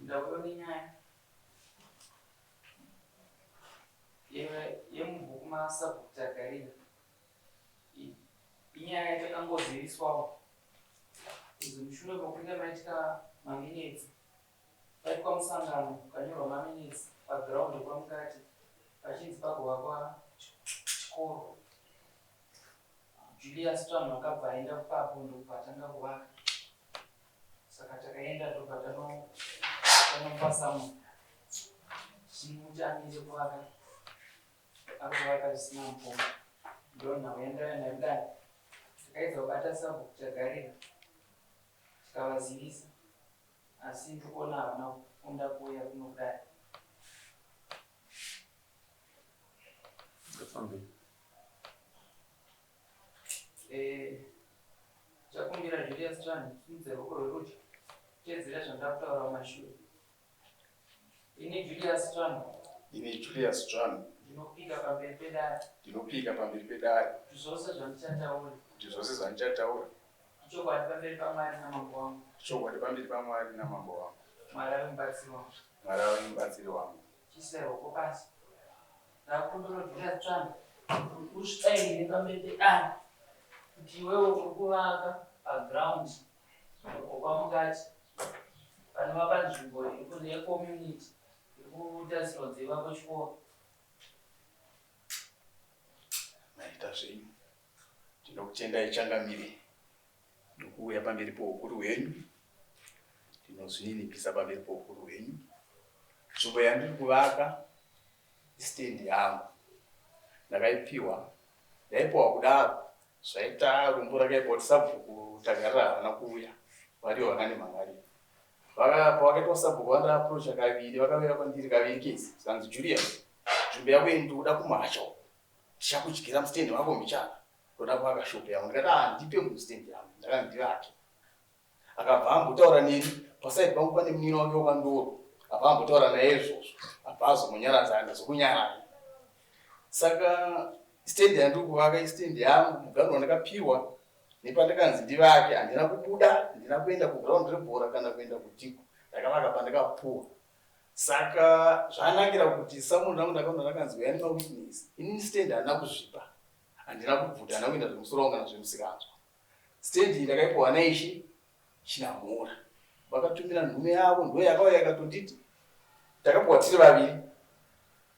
Ndauya nenyaya yemubhuku maSabhuku Tagarira. Inyaya yatakangoziviswawo kunzi mushure mokunge maitika maminetsi paitwa musangano ukanyorwa maminetsi pagiraundi kwaMukati pachinzi pagovakwa chikoro. Julius Tsvanhu akabva aenda kupapo ndokubva atanga kuvaka. Saka takaenda ndobva tanomupa samwe tichimuti amire kuvaka ari kuvaka zvisina mvumo. Ndonhau yandauya nayo kudai. Takaedza kubata sabhuku Tagarira tikavazivisa asi ndikuona havana kukunda kuuya kuno kudai. Eh, chakumbira Julius Tran simudze ruoko rwerudyi teedzera zvandakutaura kumashure. Ini Julius Tran. Ini Julius Tran. Ndinopika pamberi pedare. Ndinopika pamberi pedare. Kuti zvose zvandichataura. Kuti zvose zvandichataura. Ichokwadi pamberi paMwari namambo wangu. Ichokwadi pamberi paMwari namambo wangu. Mwari ave mubatsiri wangu. Mwari ave mubatsiri wangu. Chiisai ruoko pasi. Ndakumbira Julius Tsvana kuti usvikaire pamberi pedare kuti iwewe uri kuvaka paground uko kwaMukati panova panzvimbo iri kunzi yecommunity iri kutarisirwa kuti ivakwe chikoro. Maita zvenyu. Ndinokutendai changamire nokuuya pamberi poukuru hwenyu. Ndinozvininipisa pamberi poukuru hwenyu. Nzvimbo yandiri kuvaka istand yangu. Ndakaipiwa, ndaipiwa kudaro zvaita rumbo rakaipa kuti sabhuku Tagarira havana kuuya varivo vakanimhangarira. Pavakaitwa sabhuku vandaaprocha kaviri vakauya kwandiri kaviri kese zvanzi Julius nzvimbo yako iyi ndikuda kumacha uko tichakudyira mustand mako mbichana ndoda kuvaka shop yangu ndikati ah ndipe munhu stand yangu ndakanzi ndivake akabva ambotaura neni pasaidi pangu pane munina wake wekandoro abva ambotaura naye izvozvo abva azomunyaradza andazokunyarai saka stand yandiri kuvaka istand yangu muganhu wandakapiwa nepandakanzi ndivake handina kubuda handina kuenda kuground rebhora kana kuenda kudhiko ndakavaka pandakapuwa Saka zvanakira kuti summon rangu ndakaona rakanzi uya nemawitness. Inini stand handina kuzvipa. Handina kubvuta, handina kuenda zvemusoro wangu kana zvemusikanzwa. Stand iyi ndakaipiwa naIshe Chinamhora. Vakatumira nhume yavo ndo yakauya ikatonditi takapiwa tiri vaviri.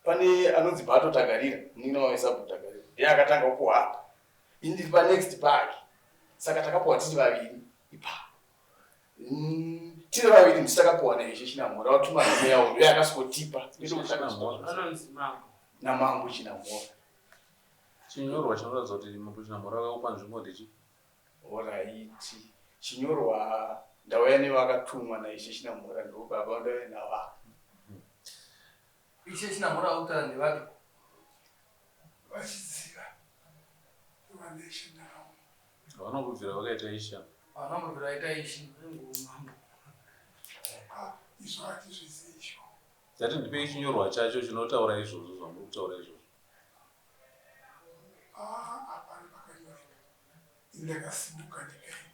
Pane anonzi Bato Tagarira, munin'ina waVesabhu Tagarira. Ndiye akatanga kupuwa apa. Ini ndiri panext pake. Saka takapiwa tiri vaviri ipapo. Tiri vaviri ndisu takapiwa naIshe Chinamhora vatuma nhume yavo ndiyo yakasikotipa namambo Chinamhora. Chinyorwa chinoratidza kuti mambo Chinamhora vakakupa nzvimbo ndechi? Horaiti chinyorwa ndauya nevakatumwa naIshe Chinamhora ndo baba vandauya navo ava. Ishe Chinamhora vakutaura ndevapi? Vachiziva ndovandaishe navo. Havana kubvira vakaita ishe. Havana kubvira vaita ishe. Mambo. Ah, izvo hatizvizivi izvo. Ndati ndipei chinyorwa chacho chinotaura izvozvo zvamuri kutaura izvozvo. Ah, hapana pakanyoreka. Ini ndakasimuka ndikaenda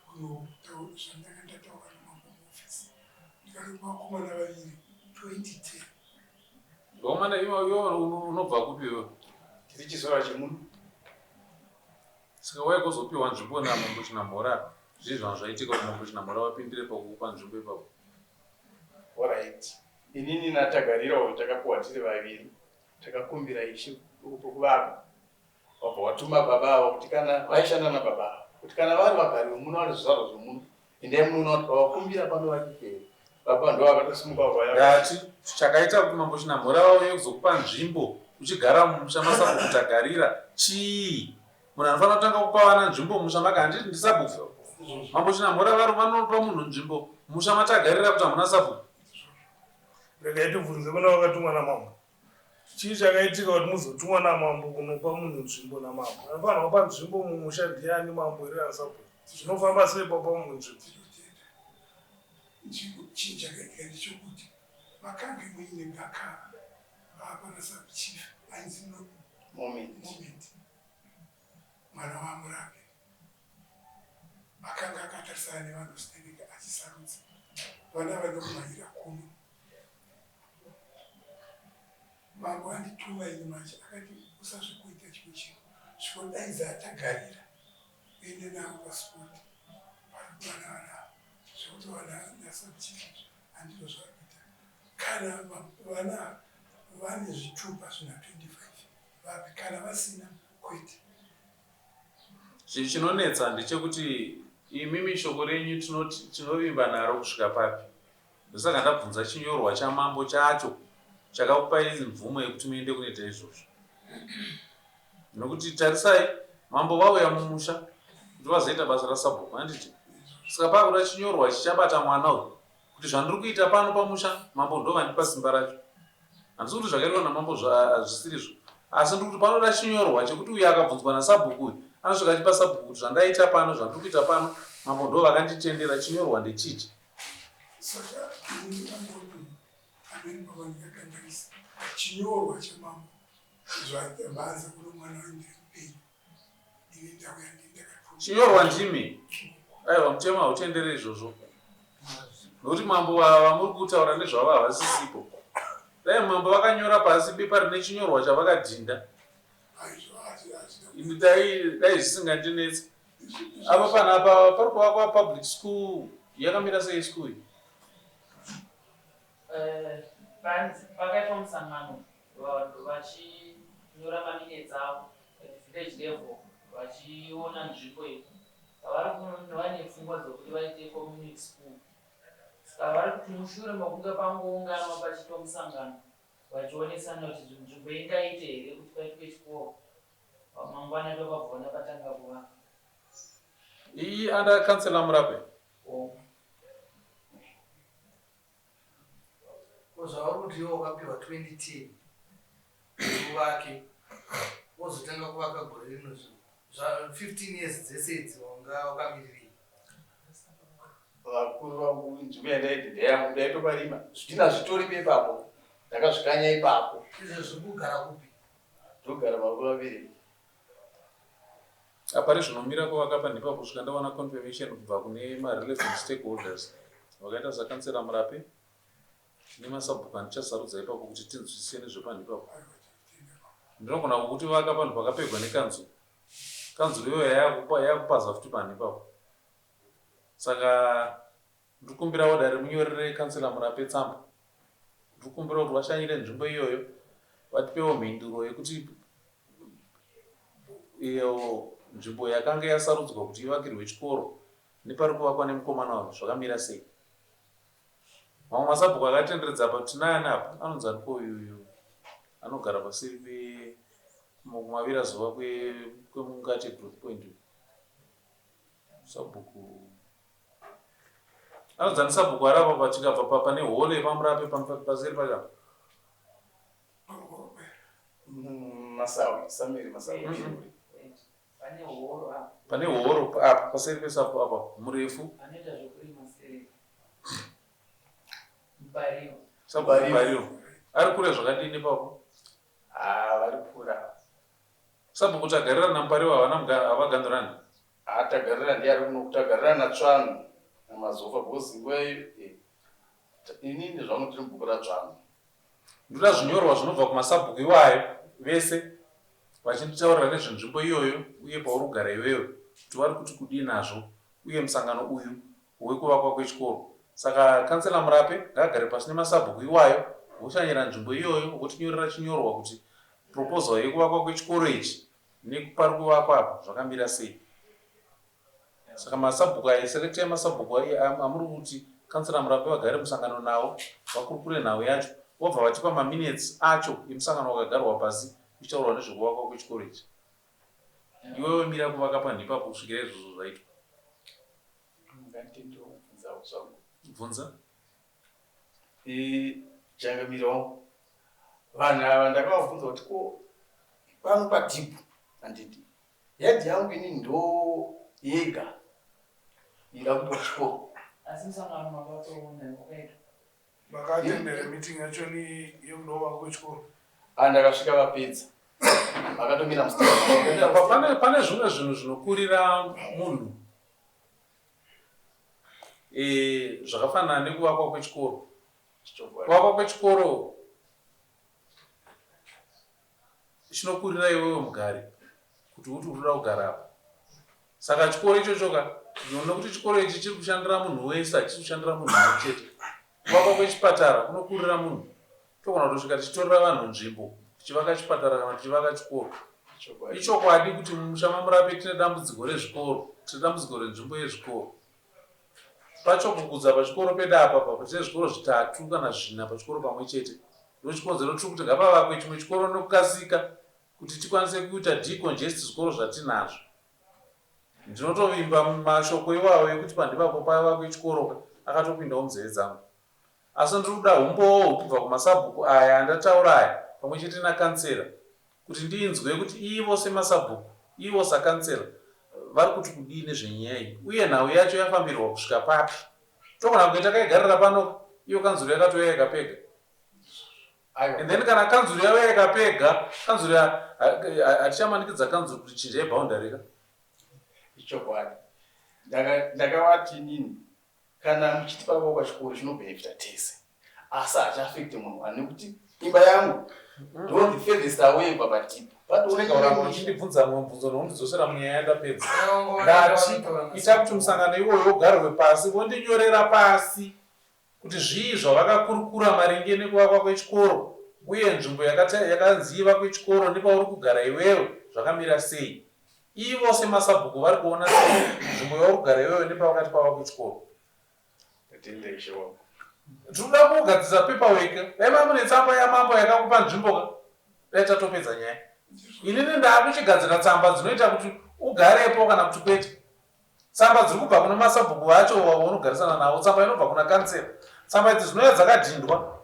kunotaura zvandanga ndataura namambo muofisi. Ndikati kuvakomana vaviri 2010. Vakomana iwe unobva kupi iwe? Tiri chizvarwa chemuno. Saka waya kuzopiwa nzvimbo naMambo Chinamhora zvii zvanga zvaitika kuti Mambo Chinamhora vapindire pakukupa nzvimbo ipapo? Horaiti. Inini naTagarira uyu takapiwa tiri vaviri. Takakumbira Ishe pokuvaka. Wabva watuma baba ava kuti kana vaishanda nababa ava kuti kana vari vagari vemuno vari zvizvarwa zvemuno endai munoona kuti pavakumbira pano varipo here. Baba ndo vakatosimuka vaya. Ndati chakaita kuti Mambo Chinamhora vauye kuzokupa nzvimbo uchigara mumusha masabhuku Tagarira chii? Munhu anofanira kutanga kupa vana nzvimbo mumusha make handiti ndisabhuku? Mambo Chinamhora vari vanopa munhu nzvimbo mumusha matagarira kuti hamuna sabhuku. Regai tibvunze kuna vakatumwa namambo. Chii chakaitika kuti muzotumwa namambo kunopa munhu nzvimbo namambo? Anofanirwa kupa nzvimbo mumusha ndiani mambo here kana sabhuku? Zvinofamba sei papa munhu nzvimbo? Tinotenda. Chii chakaitika ndechokuti makange muine gakava vapana sub-chief ainzi Moment. Moment mwana waMurape akanga akatarisana nevanhu stereki achisarudza. Vana vanokumhanyira kuno. Mambo andituma ini manje akati usazvikuita chimwe chinhu. Zvikodaidza atagarira uende navo pasport parikuwana vana zvekuti vana nasabchief handizvo zvavari kuita. Kana vana vane zvitupa zvina 25 vapi kana vasina kwete. Chinhu chinonetsa ndechekuti imimi shoko renyu tinoti tinovimba naro kusvika papi? Ndosaka ndabvunza chinyorwa chamambo chacho chakakupai mvumo yekuti muende kunoita izvozvo. Nokuti tarisai mambo vauya mumusha kuti vazoita basa rasabhuku handiti? Saka pakuda chinyorwa chichabata mwana uyu kuti zvandiri kuita pano pamusha mambo ndovandipa simba racho. Handisi kuti zvakaitwa namambo zvisirizvo asi ndiri kuti panoda chinyorwa chekuti uyo akabvunzwa nasabhuku uyu anosvika achipa sabhuku kuti zvandaita pano zvandiri kuita pano mambo ndo vakanditendera chinyorwa ndechichi. Saka ini ndangoti ameni baba ndikakanganisa chinyorwa chamambo zvamhanza kuno mwana wenyu ndiri mupenyu ini ndauya ndini ndakatuma. Chinyorwa ndimi. Aiwa mutemo hautendere izvozvo. Nokuti mambo vamuri kutaura nezvavo havasisipo. Dai mambo vakanyora pasi bepa rine chinyorwa chavakadhinda. Ini dai dai zvisingandinetsi. Apa panapa pari kuvakwa public school yakamira sei school iyi? Eh, pakaitwa musangano vanhu vachinyora maminutes avo at village level vachiona nzvimbo iyi vari vane pfungwa dzokuti vaite community school saka vari kuti mushure mokunge pangounganwa pachiitwa musangano vachionesana kuti nzvimbo ingaite here kuti paitwe chikoro mangwana ndopabvona patanga kuvaka. Iyi under councillor Murape. Oh. Ko zvauri kuti iwe wakapiwa 2010 kuti uvake wozotanga kuvaka gore rino zva 15 years dzese idzi wanga wakamirirei? Vakuru vangu nzvimbo yandaiti ndeyangu ndaitoparima zvidhina zvitoripo ipapo ndakazvikanya ipapo. Izvezvi uri kugara kupi? Ndogara makumi maviri. Apa rezvinomira kuvaka panhu ipapo kusvika ndawana confirmation kubva kune marelevant stakeholders vakaita saKansela Murape nemasabhuku andichasarudza ipapo kuti tinzwisise nezvepanhu ipapo. Ndinogona kukuti vaka panhu pakapegwa nekanzuru. Kanzuru iyoyo yakupaza futi panhu ipapo. Saka Ndiri kukumbirawo dare munyorere Councillor Murape tsamba. Ndiri kukumbira kuti vashanyire nzvimbo iyoyo vatipewo mhinduro yekuti iyo nzvimbo yakanga yasarudzwa kuti ivakirwe chikoro nepari kuvakwa nemukomana uyu zvakamira sei. Mamwe masabhuku akatenderedza apa tinaani apa anonzi aniko uyu uyu anogara paseri pe kumavira zuva kwemungate growth point uyu sabhuku Anonzi ani sabhuku ari apa patikabva pa pane hall yepamurape paseri pacho apa. Masawi, Samuel Masawi. Pane horo apa. Pane horo apa paseri pesapo apa murefu. Anoita zvekurima seri. Mupariwa. Sabhuku Mupariwa. Ari kure zvakadini ipapo? Ah, vari kura. Sabhuku Tagarira naMupariwa havana havaganhurani. Haa Tagarira ndiye ari kuno Tagarira naTsvanhu naMazofa because nguva iyo eh, inini zvangu ndiri mubhuku raTsvanhu. Ndoda zvinyorwa zvinobva kumasabhuku iwayo vese vachinditaurira nezvenzvimbo iyoyo uye pauri kugara iwewe kuti vari kuti kudii nazvo uye musangano uyu wekuvakwa kwechikoro. Saka Councillor Murape ngaagare pasi nemasabhuku iwayo voshanyira nzvimbo iyoyo votinyorera chinyorwa kuti proposal yekuvakwa kwechikoro ichi nepari kuvakwa apa zvakamira sei. Saka masabhuku aya, selectai masabhuku amuri kuti Councillor Murape vagare musangano nawo vakurukure nhau yacho vobva vatipa maminutes acho emusangano wakagarwa pasi kuchitaurwa nezvekuvakwa kwechikoro ichi. Iwewe mira kuvaka panhu ipapo kusvikira izvozvo zvaitwa. Nganditendewo kubvunzawo zvangu. Bvunza. Changamire wangu, vanhu ava ndakavabvunza kuti ko pano padhipu handiti yadhi yangu ini ndo yega ida kuitwa chikoro. Asi musangano makatoona wakaitwa. Makatendera meeting yacho ni yekuda kwechikoro. Ah, ndakasvika vapedza vakatomira musta. Pane pane zvimwe zvinhu zvinokurira munhu. E, zvakafanana nekuvakwa kwechikoro. Kuvakwa kwechikoro chinokurira iwewe mugari kuti uti unoda kugara apa. Saka chikoro ichocho ka nekuti chikoro ichi chiri kushandira munhu wese hachisi kushandira munhu mumwe chete. Kuvakwa kwechipatara kunokurira munhu. Togona kutosvika tichitorera vanhu nzvimbo tichivaka chipatara kana tichivaka chikoro. Ichokwadi kuti mumusha maMurape tine dambudziko rezvikoro, tine dambudziko renzvimbo yezvikoro. Pachokukudza pachikoro pedu apa apa tine zvikoro zvitatu kana zvina pachikoro pamwe chete. Ndochikonzero tiri kuti ngapavakwe chimwe chikoro nekukasika kuti tikwanise kuita decongest zvikoro zvatinazvo. Ndinotovimba mashoko iwawo ekuti pandipapo pavakwe chikoro ka akatopindawo munzeve dzangu. Asi ndiri kuda humbowo hwekubva kumasabhuku aya andataura aya pamwe chete nakansela kuti ndinzwe kuti ivo semasabhuku, ivo sakansela vari kuti kudii nezvenyaya iyi uye nhau yacho yafambirwa kusvika papi. Togona kunge takaigarira pano iyo kanzuru yakatouya ikapega. And then kana kanzuru yauya ikapega, kanzuru hatichamanikidza kanzuru kuti chinjai boundary ka. Ichokwadi. Ndakavati inini Kana muchiti pavakwa chikoro chinobenefita tese asi hachiafekte munhu one nekuti imba yangu ndo the furthest away kubva patipo patooneka uramba uchindibvunza mumwe mubvunzo noundidzosera munyaya yandapedza ndati ita kuti musangano iwoyo ugarwe pasi vondinyorera pasi kuti zvii zvavakakurukura maringe nekuvakwa kwechikoro uye nzvimbo yakanzi ivakwe chikoro nepauri kugara iwewe zvakamira sei Ivo semasabhuku vari kuona sei nzvimbo yauri kugara iwewe nepavakati pava kuchikoro? Tatenda ishe wangu. Tinoda kugadzirisa paperwork. Dai manga mune tsamba yamambo yakakupa nzvimbo ka. Dai tatopedza nyaya. Inini ndaakuchigadzira tsamba dzinoita kuti ugarepo kana kuti kwete. Tsamba dziri kubva kuna masabhuku vacho vaunogarisana navo, tsamba inobva kuna kansela. Tsamba idzi dzinouya dzakadhindwa.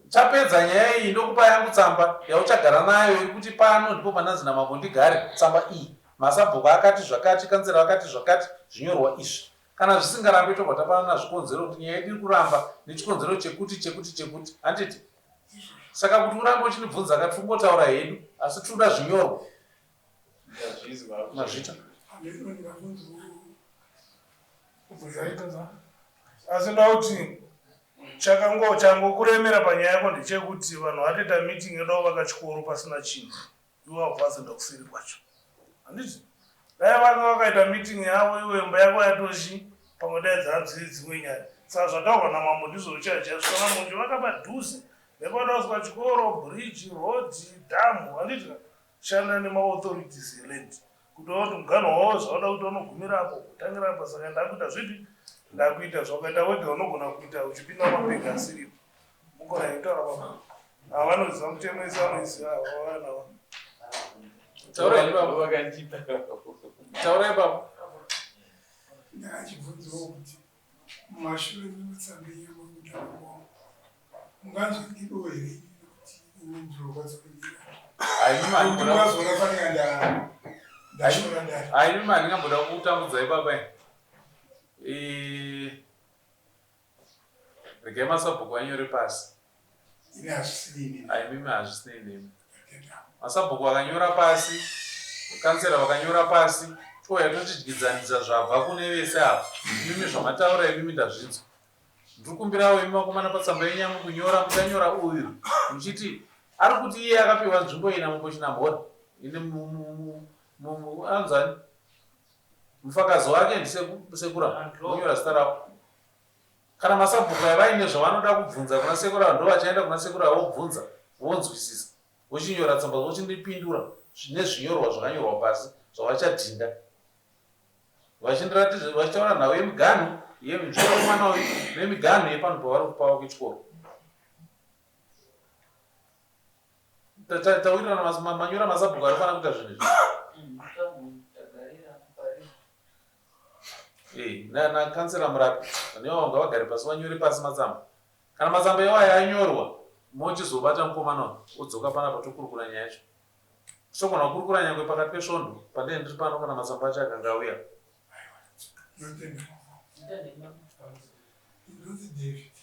Tapedza nyaya iyi ndokupa yangu tsamba yauchagara nayo iri kuti pano ndipo pandanzi namambo ndigare. Tsamba iyi masabhuku akati zvakati, kanzera vakati zvakati, zvinyorwa izvi. Kana zvisingarambe tobva tapanana zvikonzero kuti nyaya yedu iri kuramba nechikonzero chekuti chekuti chekuti. Handiti? Saka kuti urambe uchindibvunza ka tiri kungotaura hedu asi tiri kuda zvinyorwa. Mazvita. Asi ndauti Chakango changokuremera panyaya yako ndechekuti vanhu vatoita meeting yoda kuvaka chikoro pasina chinhu iwe wabva wazoenda kuseri kwacho handiti dai vanga vakaita meeting yavo iwe imba yako yatochi pamwe dai dzanzi dzimwe nyaya saka zvataurwa namambo ndizvo uchaja svika nambo uchivaka padhuze nepanoda kuiswa chikoro bridge road dhamu handiti Shanda nemaauthorities eland kuti vaone kuti muganho wavo zvavanoda kuita unogumira apo kutangira apa saka ndakuita zvipi ndakuita zvaukaita wega unogona kuita uchipinda mumabhegi asiripo mugona kutaura baba ava vanoziva mutemo ese vanoiziva ava vauya navo Taurai baba. Vakandipa. Taurai baba. Ndakachibvunzawo kuti mumashure mematsamba enyu amuri kutaura kwangu munganzwikidoo here nekuti ini ndinokwanisa kunyika ndingazoona fanika ndashora ndari Haimi mandingamboda kutambudzai baba eh, regai masabhuku anyore pasi. Ini hazvisinei nemi. Haimimi hazvisinei nemi. Masabhuku akanyora pasi, kansera vakanyora pasi, touya tochidyidzanidza zvabva kune vese ava. Imimi zvamataura imimi ndazvinzwa. Ndiri kumbirawo imi vakomana patsamba yenyu yamuri kunyora muchanyora uyu muchiti ari kuti iye akapiwa nzvimbo iyi naMambo Chinamhora ine anzani mufakazi wake ndisekura monyora zita ravo. Kana masabhuku aya vaine zvavanoda kubvunza kuna sekuru ava ndovachaenda kuna sekuru ava vobvunza vonzwisisa vochinyora tsamba vochindipindura nezvinyorwa zvakanyorwa pasi zvavachadhinda vachindiratidza vachitaura nhau yemiganhu yenzvimbo yemwana uyu nemiganhu yepano pavari kupawa kuchikoro. Tawirirana manyora masabhuku anofanira kuita zvinhu izvi. Eh, na na kansela Murapi vane vavo ngavagare pasi vanyore pasi matsamba. Kana matsamba iwayo anyorwa mochizobata mukomana uyu odzoka panapa tokurukura nyaya yacho. Togona kukurukura nyangwe pakati pesvondo pandinenge ndiri pano kana matsamba acho akanga auya. Ndinotenda. Ndinonzi David.